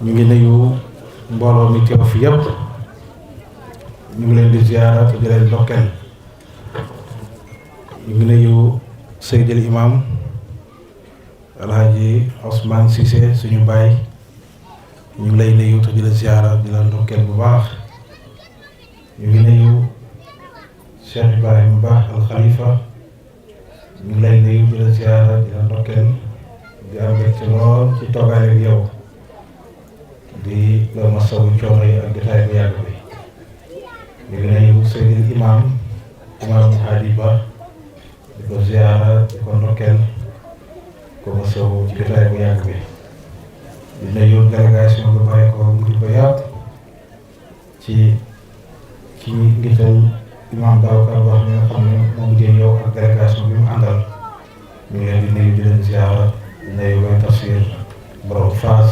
ñu ngi nuyu mbooloo mi teew fi yëpp ñu ngi leen di ziyaara te di leen ndokkeel. ñu ngi nuyu Seydil Imam Alhaji Ousmane Cissé suñu baay ñu ngi lay nuyu te di la ziyaara di la ndokkeel bu baax. ñu ngi nuyu Cheikh Ibrahima Ba al Khalifa ñu ngi lay nuyu di la ziyaara di la ndokkeel di am mbégte lool ci toogaale ak yow di la masawu coono yi ak jotaay bu yàgg bi. ñu ngi nuyu Seydil Imam Hadi Ba di ko ziyaara di ko ndokkeel ko masawu ci jotaay bu yàgg bi. di nuyu délégation bu bàyyi ko ngir ba yàpp ci ngital Imam Babacar Ba mi nga xam ne moo mujjee ñëw ak délégation bi mu àndal. ñu ngi leen di nuyu di leen ziyaara di nuyu bay tafsir borom Faas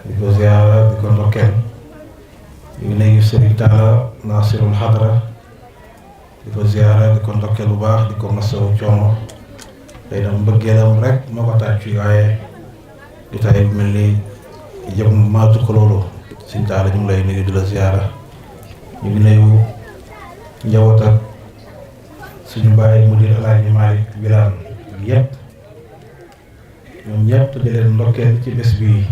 di ko ziyaara di ko ndokkeel. ñu ngi nuyu Serigne Talla Nasirul Hadra di ko ziyaara di ko ndokkeel bu baax di ko masawu coono tey nag mbëggeelam rek moo ko tàccu waaye jotaay bi mel ni jëm maatu ko loolu. Serigne Talla ñu ngi lay nuyu di la ziyaara. ñu ngi nuyu njaboot ak suñu baay mudir Alaaji Malick Wilane yëpp ñoom ñëpp di leen ndokkeel ci bés bii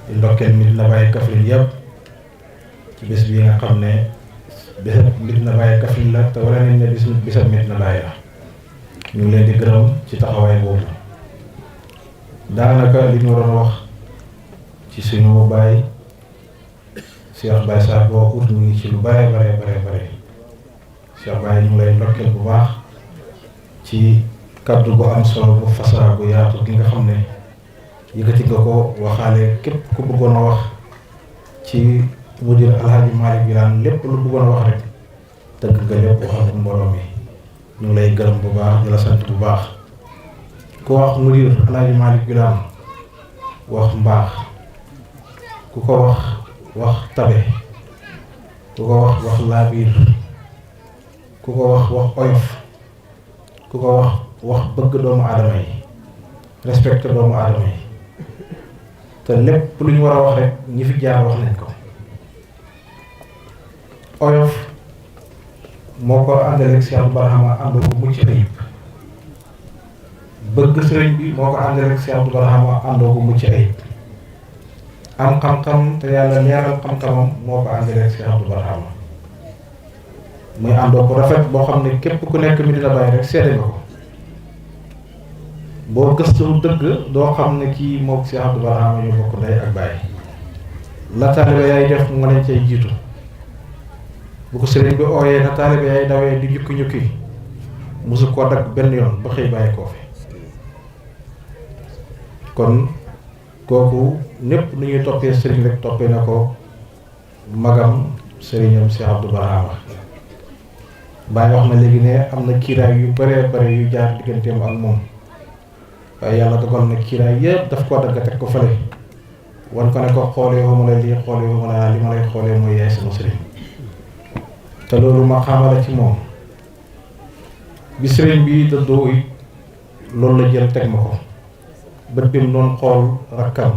di ndokkeel Medina Baye Kaffrine yëpp ci bés bii nga xam ne bésab Medina Baye Kaffrine la te wala nañ ne bésab Medina Baye la. ñu ngi leen di gërëm ci taxawaay boobu. daanaka li ñu waroon wax ci suñu baay Cheikh Baye Sarr boo ut ñu ngi ci lu bare Cheikh Baye ñu ngi lay ndokkeel bu baax ci kaddu bu am solo bu fasaa bu yaatu gi nga xam ne yëkkati nga ko waxaale képp ku bëggoon a wax ci mudir Alhaji Malick Wilane lépp lu bëggoon a wax rek tëgg nga lépp waxal ko mbooloo mi. ñu ngi lay gërëm bu baax di la sant bu baax. ku wax mudir Alhaji Malick Wilane wax mbaax, ku ko wax tabe, ku ko wax laabiir, ku ko wax oyof, ku ko wax bëgg doomu aadama yi, respecté doomu aadama yi. te lépp lu ñu war a wax rek ñi fi jaar wax nañ ko. oyof moo ko àndaleeg Cheikh Abdou Barhama ànd bu mucc ayib. bëgg sëriñ bi moo ko àndaleeg Cheikh Abdou Barhama ànd bu mucc ayib. am xam-xam te yàlla leeral xam-xamam moo ko àndaleeg Cheikh Abdou Barhama. muy àndoo ko rafet boo xam ne képp ku nekk Medina Baye rek seede nga ko. boo gëstu dëgg doo xam ne kii moom Cheikh Abdou Barhama ñu bokk ndey ak baay. la taalibe yaay def mu ne cay jiitu. bu ko sëriñ bi ooyee na taalibe yaay dawee di ñukki musu koo dagg benn yoon ba xëy bàyyi koo fi. kon kooku ñépp nu ñuy toppee sëriñ rek toppee na ko magam sëriñam Cheikh Abdou Barhama. Baay wax na léegi ne am na kiiraay yu bare yu jaar digganteem ak moom. waaye yàlla dogal na kiiraay yëpp daf koo dagg teg ko fële wan ko ne ko xoolee wuma la lii xoolee wuma la li ma lay xoolee mooy yaay sama sëriñ. te loolu ma xamala ci moom bi sëriñ bi dëddoo it loolu la jël teg ma ko bët bi mu doon xool rakkam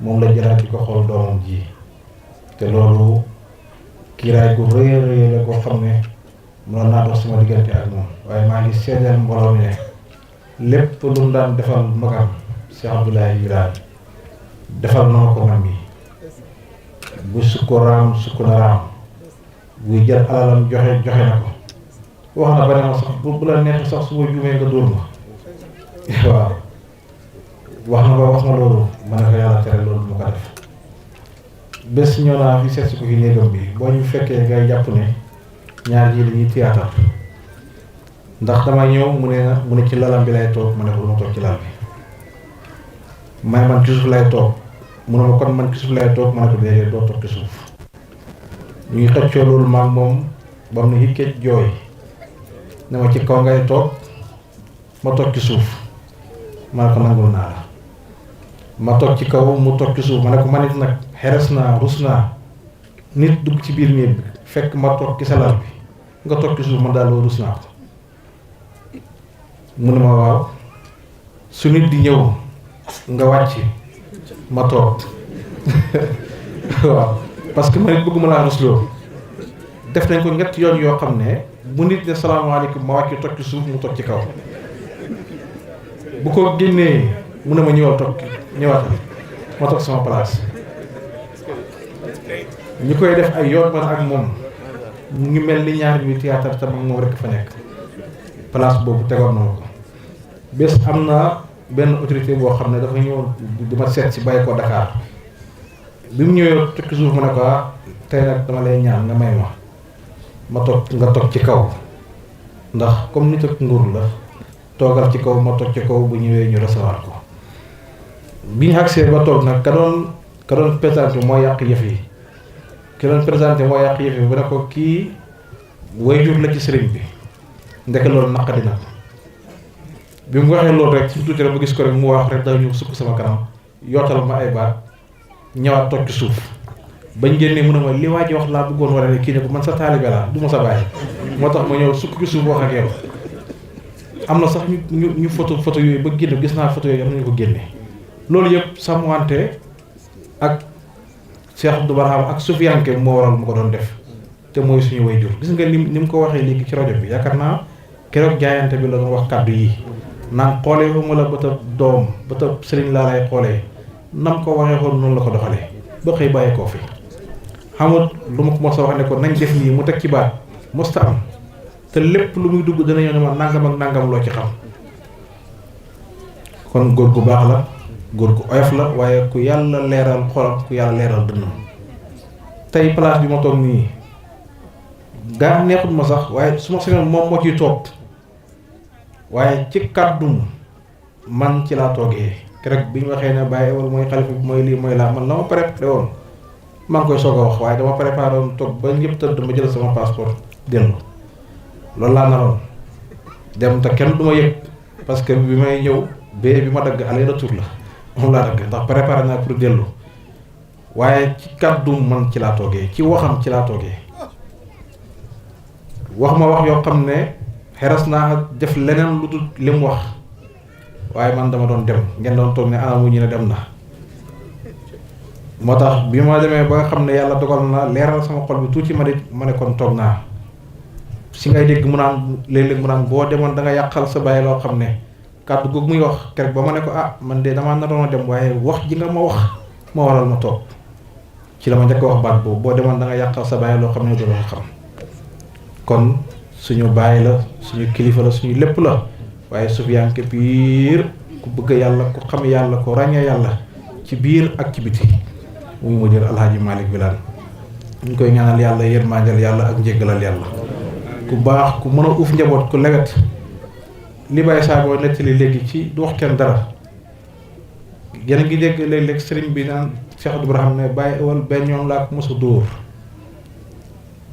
moom la jëlaat di ko xool doomam ji. te loolu kiiraay gu rëy la koo xam ne mënoon naa dox sama diggante ak moom. waaye maa ngi seedeel mbooloo mi ne lépp lu mu daan defal magam Cheikh Abdoulaye Wilane defal na ko man mi. bu sukk na raam buy jël alalam joxe na ko. wax na ba ne ma sax bu la neex sax su ma juumee nga dóor ma. waaw wax na loolu ma ne ko yàlla tere loolu mu ko def. bés ñëw naa fi seet si ko fi néegam bi boo ñu fekkee ngay jàpp ne ñaar yi dañuy théâtre ndax dama ñëw mu ne ci lalam bi lay toog ma ne ko ma toog ci lal bi. man ci suuf lay toog mu ne ma kon man ci suuf lay toog ma ne ko déedéet doo toog ci suuf. ñu ngi xëccoo loolu maag moom ba mu ne hikkee jooy ne ma ci kaw ngay toog ma toog ci suuf ma ne ko nangul naa la. ma toog ci kaw mu toog ci suuf ma ne ko man it nag xeres naa rus naa nit dugg ci biir néeg bi fekk ma toog ci sa lal bi nga toog ci suuf man daal loolu rus naa ko. mu ne ma waaw su nit di ñëw nga wàcc ma toog waaw parce que man it bëgguma laa rusloo. def nañ ko ñett yoon yoo xam ne bu nit ne salaamaaleykum ma wàcc toog ci suuf mu toog ci kaw bu ko génnee mu ne ma ñëwal toog ñëwaatal ma toog sama place ñu koy def ay yoon man ak moom mu ngi mel ni ñaar ñuy théâtre te moom rek fa nekk place boobu tegoon na ma ko. bés am na benn autorité boo xam ne dafa ñëw di ma seet si bàyyi ko Dakar bi mu ñëwee toog ci suuf mu ne ko tey nag dama lay ñaan nga may ma toog nga toog ci kaw ndax comme nit ak nguur la toogal ci kaw ma toog ci kaw bu ñëwee ñu recevoir ko. bi ñu agsee ba toog nag ka doon présenté moo yàq yëf yi ki doon présenté moo yàq yëf yi bu ne ko kii waajur la ci sëriñ bi ndeke loolu naqadi na bi mu waxee loolu rek su tuuti rek ba gis ko rek mu wax rek daw ñu sukk sama kanam yootal ma ay baat ñëwaat toog ci suuf bañ génnee mu ne ma li waa ji wax laa bëggoon war a ne kii ne ko man sa taalibe laa du ma sa bàyyi moo tax ma ñëw sukk ci suuf wax ak yow. am na sax ñu photo yooyu ba génne gis naa photo yooyu am nañu ko génne loolu yëpp sàmmante ak Cheikh Abdou Barham ak Soufianke moo waral mu ko doon def te mooy suñu way jur. gis nga ni mu ko waxee léegi ci rajo bi yaakaar naa keroog jaayante bi la doon wax kàddu yi naan xoolee fu la bëtab doom bëtab sëriñ laa lay xoolee nam ko waxee xool noonu la ko doxalee ba xëy bàyyi koo fi xamut lu ma ko mos a wax ne ko nañ def nii mu teg ci baat mosta am te lépp lu muy dugg dana ñëw ne ma nangam ak nangam loo ci xam. kon góor gu baax la góor gu oyof la waaye ku yàlla leeral xolam ku yàlla leeral dënnam. tey place bi ma toog nii gaa neexut ma sax waaye su ma sañoon moom moo ciy toog waaye ci kàddum man ci laa toogee keroog bi ñu waxee ne bàyyi wala mooy xalifa bi mooy lii mooy laa man la ma préparé woon maa ngi koy soog a wax waaye dama préparé woon toog ba ñëpp tëdd ma jël sama passeport dellu loolu laa naroon dem te kenn du ma yëg parce que bi may ñëw bee bi ma dagg aller retour la moom laa dagg ndax préparé naa pour dellu waaye ci kàddum man ci laa toogee ci waxam ci laa toogee wax ma wax yoo xam ne xeras naa def leneen lu dul li mu wax waaye man dama doon dem ngeen doon toog ne anamu ñu ne dem na. moo tax bi ma demee ba nga xam ne yàlla dogal na leeral sama xol bi tuuti ma ne kon toog naa si ngay dégg mu naan léeg-léeg mu naan boo demoon da nga yàqal sa bàyyi loo xam ne kàddu googu muy wax keroog ba ma ne ko man de damaa naroon a dem waaye wax ji nga ma wax moo waral ma toog ci la ma njëkk wax baat boobu boo demoon da nga yàqal sa bàyyi loo xam ne doo ko xam. kon suñu bàyyi la suñu kilifa la suñu lépp la waaye Soufianke piir ku bëgg yàlla ku xam yàlla ku ràññee yàlla ci biir ak ci biti muy mu jël Alhaji Malick Wilane ñu koy ñaanal yàlla yërmaandeel yàlla ak njéggalal yàlla ku baax ku mën a uuf njaboot ku lewet li bàyyi saagoo nettali léegi ci du wax kenn dara yéen a ngi dégg léeg-léeg sëriñ bi naan Cheikh Abdou Barham ne bàyyi ewal benn yoon laa ko mos a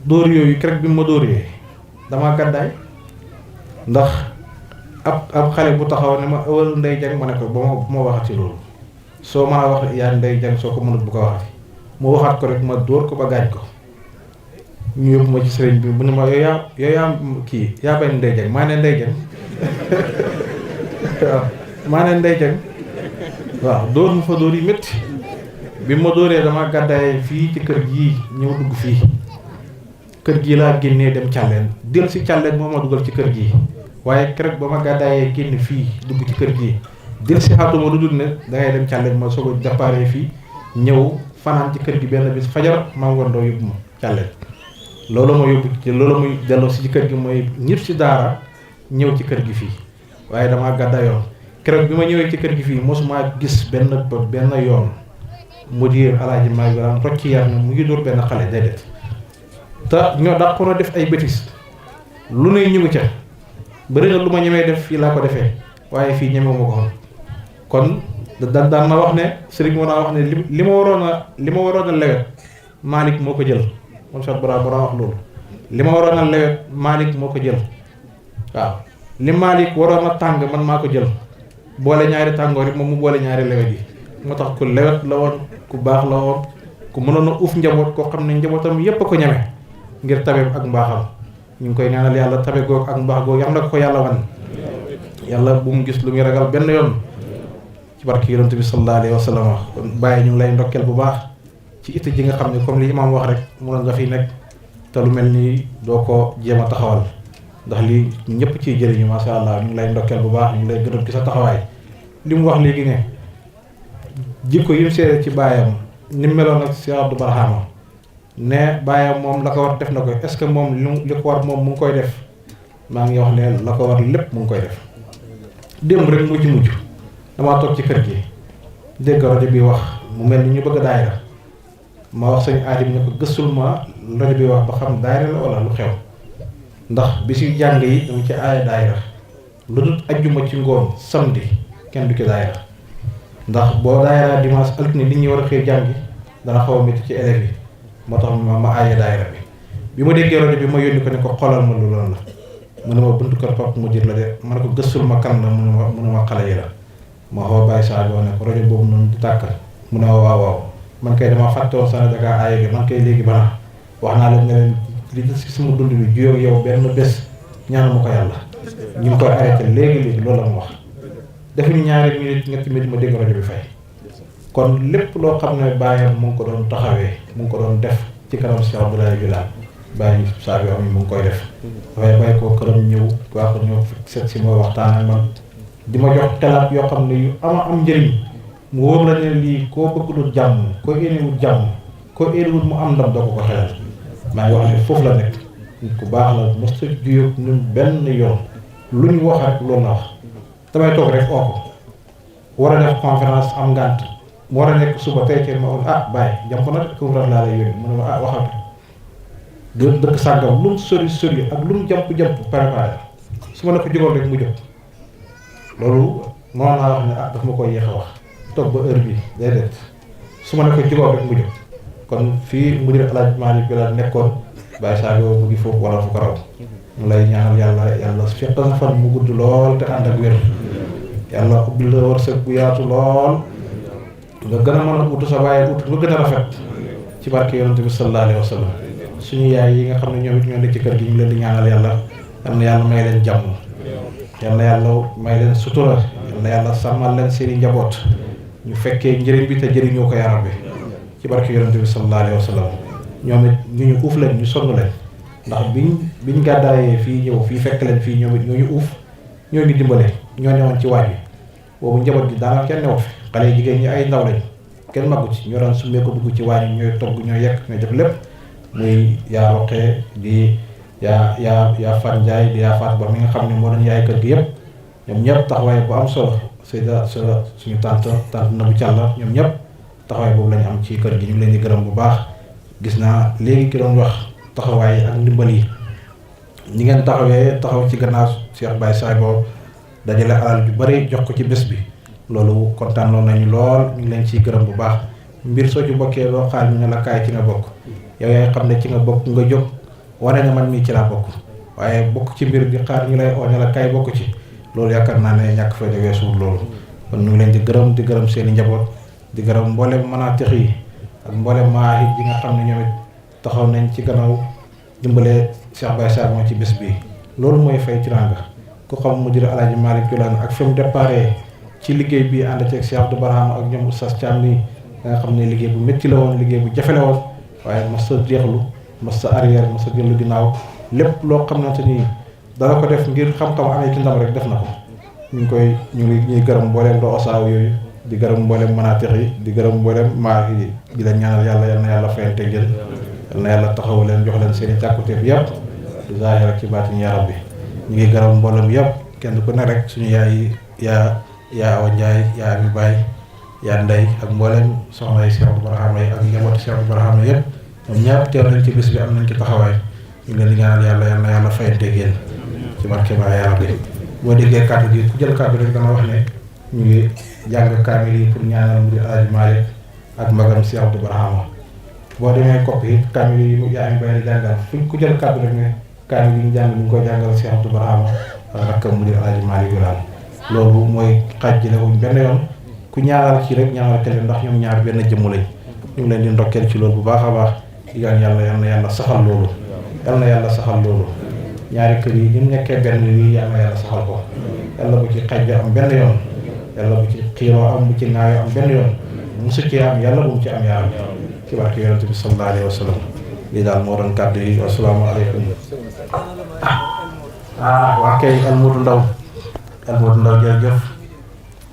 dóor yooyu keroog bi ma dóoree damaa gàddaay ndax ab xale bu taxaw ne ma ewal Ndey Jang ma ne ko ba ma waxati loolu soo mën a wax yaa Ndey Jang soo ko mënut bu ko waxati mu waxaat ko rek ma dóor ko ba gaañ ko ñu yóbbu ma ci sëriñ bi mu ne ma yow yaa kii yaa bañ Ndey Jang maa ne Ndey Jang waaw maa ne Ndey Jang waaw dóor mu fa dóor yi métti bi ma dóoree dama gàddaay fii ci kër gii ñëw dugg fii kër gii laa génnee dem càlleen del si càlleen moo ma dugal ci kër gii waaye keroog ba ma gàddaayee génn fii dugg ci kër gii del si xaatuma lu dul ne dangay dem càlleen ma soog a déparé fii ñëw fanaan ci kër gi benn bis fajar maa ngondoo yóbbu ma càlleen loolu ma yóbbu ci loolu muy delloo si ci kër gi mooy ñëpp si daara ñëw ci kër gi fii waaye damaa gàddaayoon keroog bi ma ñëwee ci kër gi fii mosuma gis benn yoon mu di Alaaji Malick Wilane rocc yar ne mu ngi dóor benn xale déedéet te ñoo dàqoon a def ay bêtises lu ne ñu ngi ca bëri na lu ma ñemee def fii laa ko defee waaye fii ñemewu ma ko xam kon daan na wax ne sëriñ moo naa wax ne li ma waroon a lewet Malick moo ko jël moom Cheikh Bara wax loolu li ma waroon a lewet Malick moo ko jël waaw li Malick waroon a tàng man maa ko jël boole ñaari tàngoor yi moom mu boole ñaari lewet yi moo tax ku lewet la woon ku baax la woon ku mënoon a uuf njaboot koo xam ne njabootam yépp a ko ñeme ngir tabeem ak mbaaxam ñu ngi koy ñaanal yàlla tabe goog ak mbaax goog yam na ko yàlla wan yàlla bu mu gis lu muy ragal benn yoon ci barke yonent bi sallallahu alayhi wa sallam. kon bàyyi ñu ngi lay ndokkeel bu baax ci itte ji nga xam ne comme li imaam wax rek mënoon nga fi nekk te lu mel nii doo ko jéem a taxawal ndax lii ñëpp ciy jëriñu macha allah. ñu ngi lay ndokkeel bu baax ñu ngi lay gërëm ci sa taxawaay. li mu wax léegi ne jikko yi mu seede ci baayam ni mu meloon ak Cheikh Abdou Barhama ne baayam moom la ko war def na ko est-ce que moom li ko war moom mu ngi koy def maa ngi wax ne la ko war lépp mu ngi koy def. démb rek mujj damaa toog ci kër gi dégg rajo bi wax mu mel ni ñu bëgg daayira ma wax sëñ Adim ne ko gëstul ma rajo bi wax ba xam daayira la wala lu xew ndax bi si jàng yi dama ci aaya daayira lu dul ajjuma ci ngoon samedi kenn du ci daayira ndax boo daayira dimanche altine nit ñi war a xëy jàngi dana xaw a métti ci élèves yi moo tax ma aaya daayira bi ma déggee rajo bi ma yónni ko ne ko xoolal ma lu loolu la mu ne ma buntu kër Papa Mudir la de ma ne ko gëstul ma kan la mu ne ma xale yi la ma xaw a bàyyi saa yoo ne ko rajo boobu noonu di tàkk mu ne ma waaw man kay dama fàtte woon sana daga aaya bi man kay léegi bana wax naa leen ne leen li des ci sama dund bi juyoo yow benn bés ñaanu ma ko yàlla ñu ngi koy arrêté léegi loolu la ma wax defuñu ñaari minute ñetti minute ma dégg rajo bi fay. kon lépp loo xam ne bàyyam mu ngi ko doon taxawee mu ngi ko doon def ci kanam Cheikh Abdoulaye Wilane bàyyi saa yoo xam ne mu ngi koy def dafay bàyyi koo këram ñëw waa ko ñëw seet si ma waxtaan ak man di ma jox xalaat yoo xam ne yu am njëriñ mu wóor la ne lii koo bëggul jàmm koo éenewul jàmm koo éenewul mu am ndam doo ko xelal. maa ngi wax ne foofu la nekk nit ku baax la mos a juyoo ñun benn yoon lu ñu wax rek loolu la wax damay toog rek oo ko war a def conférence am ngànt mu war a nekk suba tey ma woon bàyyi jàmp na conférence laa lay yónni mu ne ma waxatu dëkk sàngam lu mu sori ak lu mu jàmp préparé su ma ne ko jógoon rek mu jóg loolu noonu laa wax ne daf ma koy yéex a wax toog ba heure bi déedéet su ma ne ko jógoon rek mu jóg kon fii Mudir El Hadj Malick Wilane nekkoon Baye Sadio mu ngi foofu wala fu ko raw mu lay ñaanal yàlla fekk na fan mu gudd lool te ànd ak wér yàlla ubbi la wërsëg bu yaatu lool nga gën a mën a utu sa waaye ut nga gën a rafet ci barke yonent bi sallallahu alayhi wa sallam. suñu yaay yi nga xam ne ñoom it ñoo nekk ci kër gi ñu leen di ñaanal yàlla yàlla may leen jàmm yàlla may leen sutura yàlla sàmmal leen seeni njaboot ñu fekkee njëriñ bi te jëriñoo ko yaram bi ci barke yonent bi sallallahu alayhi wa sallam. ñoom it ñu uuf leen ñu sonn leen ndax biñ gàddaayee fii ñëw fii fekk leen fii ñoom it ñoo ñu uuf ñoo ñu dimbale ñoo newoon ci waaj bi boobu njaboot gi daanaka kenn newut fi xale jigéen ñi ay ndaw lañ kenn maggu ci ñoo daan summee ko dugg ci waañ ñooy togg ñooy yekk ñooy def lépp muy yaa roqee di yaa Fat Ndiaye di yaa Faat Ba mi nga xam ne moo doon yaay kër gi yëpp ñoom ñëpp taxawaay bu am solo Seyda suñu tante Nabou Thialla ñoom ñëpp taxawaay boobu lañu am ci kër gi ñu ngi leen di gërëm bu baax. gis naa léegi ki doon wax taxawaay ak ndimbal yi ñi ngeen taxaw ci gannaaw Cheikh Baye Sadio dajale alal ju bari jox ko ci bés bi loolu kontaan nañu lool ñu ngi leen ciy gërëm bu baax mbir soo ci bokkee loo xaar ñu ne la kaay ci nga bokk yow yaay xam ne ci nga bokk nga jóg wane nga man mii ci laa bokk waaye bokk ci mbir di xaar ñu lay oo ne la kaay bokk ci loolu yaakaar naa ne ñàkk fay de weesuwul loolu kon ñu ngi leen di gërëm seeni njaboot di gërëm mboolem manaatix yi ak mboolem maa yi nga xam ne ñoom it taxaw nañ ci gannaaw dimbalee Cheikh Baye Sadio ci bés bi loolu mooy fay tiraanga ku xam Mudir El Hadj Malick Wilane ak fi mu déparé ci liggéey bi ànd ceeg Cheikh Abdou Barhama ak ñoom Oustaz Thiam nii nga xam ne liggéey bu métti la woon liggéey bu jafe la woon waaye mas sa jeexlu mas sa arrière mas sa dellu ginnaaw lépp loo xamante ni dana ko def ngir xam-xam amee ci ndam rek def na ko ñu ngi gërëm mbooleem doo osaaw yooyu di gërëm mboolem manaatix yi di gërëm mboolem maa yi di leen ñaanal yal na yàlla fayante ngeen yal na yàlla taxawu leen jox leen seen i càkkuteef yëpp di zaahir ak ci baatin ya rabbi ñu ngi gërëm mboolem yëpp kenn ku ne rek suñu yaay yaa Awa Ndiaye yaa Ami Baye yaa Ndey ak mboolem soxna yi Cheikh Abdou Barhama yi ak njabootu Cheikh Abdou Barhama yëpp ñoom ñëpp teew nañ ci bis bi am nañ ci taxawaay ñu ngi leen di ñaanal yàlla yal na yàlla fayante ngeen ci barke ba ya rabbi boo déggee kàddu gi ku jël kàddu rek dama wax ne ñu ngi jàng kaamil yi pour ñaanal Mudir El Hadj Malick ak magam Cheikh Abdou Barhama boo demee kopp yi kaamil yi yaa ngi bay di jàngal fuñ ku jël kàddu rek ne kaamil yi ñu jàng ñu ngi koy jàngal Cheikh Abdou Barhama ak rakkam Mudir El Hadj Malick Wilane loolu mooy xaaj ji la wuñ benn yoon ku ñaanal ci rek ñaanal keneen ndax ñoom ñaar benn jëmm lañ ñu ngi leen di ndokkeel ci loolu bu baax a baax di ñaan yal na yàlla saxal loolu yal na yàlla saxal loolu ñaari kër yi ñu nekkee benn lii yal na yàlla saxal ko yàlla bu ci xaj bi am benn yoon yàlla bu ci xiiroo am mu ci naayoo am benn yoon musu ci am yàlla bu mu ci am yaa am ci barke yonent bi sallallahu alayhi wa sallam lii daal moo doon kàddu yi asalaamaaleykum. waa kay Almoodu Ndaw jërëjëf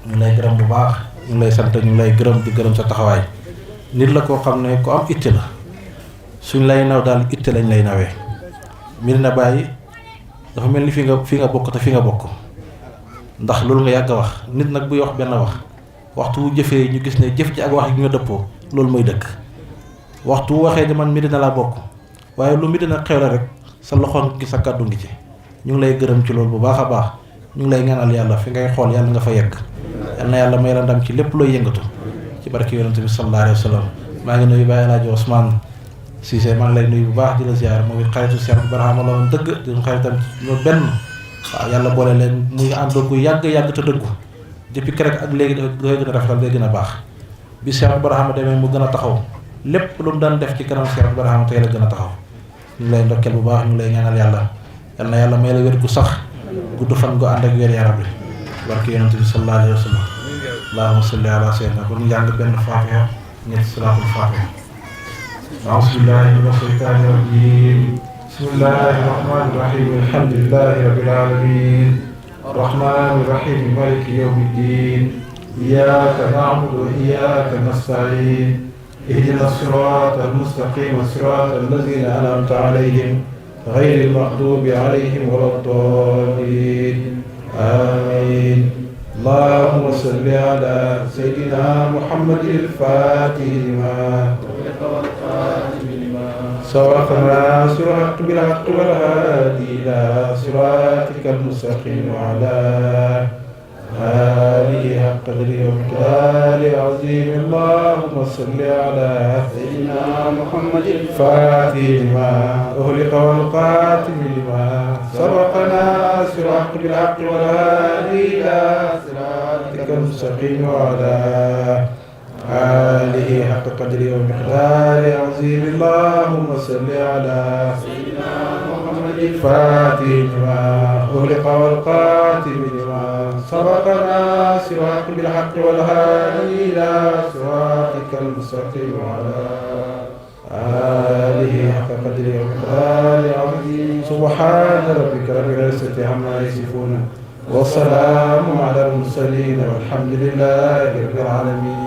ñu ngi lay gërëm bu baax ñu ngi lay sant ñu ngi lay gërëm di gërëm sa taxawaay nit la koo xam ne ku am itte la suñ lay naw daal itte lañ lay nawee. Médina Baye dafa mel ni fi nga bokk te fi nga bokk ndax loolu nga yàgg a wax nit nag buy wax benn waxtu wu jëfee ñu gis ne jëf ji ak wax gi nga dëppoo loolu mooy dëkk waxtu wu waxee ne man Médina laa bokk waaye lu Médina xew la rek sa loxo ngi sa kàddu ngi ci ñu ngi lay gërëm ci loolu bu baax a baax ñu ngi lay ñaanal yàlla fi ngay xool yàlla nga fa yegg yal na yàlla may la ndam ci lépp looy yëngatu ci barke yonent bi sallallahu alayhi wa sallam maa ngi nuyu Baye El Hadj Ousmane Cissé maa ngi lay nuyu bu baax di la ziar moom it xaritu Cheikh Barhama la woon dëgg di xaritam ñoo benn waaw yàlla boole leen muy àndoo gu yàgg te dëggu depuis keroog ak léegi dafay gën a rafetal day gën a baax bi Cheikh Barhama demee mu gën a taxaw lépp lu mu daan def ci kanam Cheikh Barhama tey la gën a taxaw ñu ngi lay ndokkeel bu baax ñu ngi lay ñaanal yàlla yal na yàlla may la wér gu sax gudd fan gu ànd ak wér yaram bi barke yonent bi sallallahu alayhi wa sallam allahumma salli ala sayyidina ba ñu jàng benn faatiha ñetti salaatul faatiha a'uuzu billahi mina shaytaani rajiim bismillahi rahmaani rahiim alhamdulillahi rabbil aalamiin arrahmaani rahiim maaliki yawmi ddiin iyyaaka na'budu wa iyyaaka nasta'iin ihdina siraatal mustaqiim siraatal laziina an'amta alayhim ghayril maghduubi alayhim wa lad-daalliin amiin allahumma salli ala sayyidina muhammadil faatihi limaa سبق الناس الحق بالحق والهادي إلى صراطك المستقيم وعلى آله حق قدره ومقداره العظيم اللهم صل على سيدنا محمد الفاتح لما أغلق والقاتم لما سبق الناس الحق بالحق والهادي إلى صراطك المستقيم وعلى آله حق قدره ومقداره عظيم اللهم صل على سيدنا محمد الفاتح لما أغلق والقاتم لما سبق الناس الحق بالحق والهادي إلى صراطك المستقيم وعلى آله حق قدره ومقداره عظيم سبحان ربك رب العزة عما يصفون والسلام على المرسلين والحمد لله رب العالمين.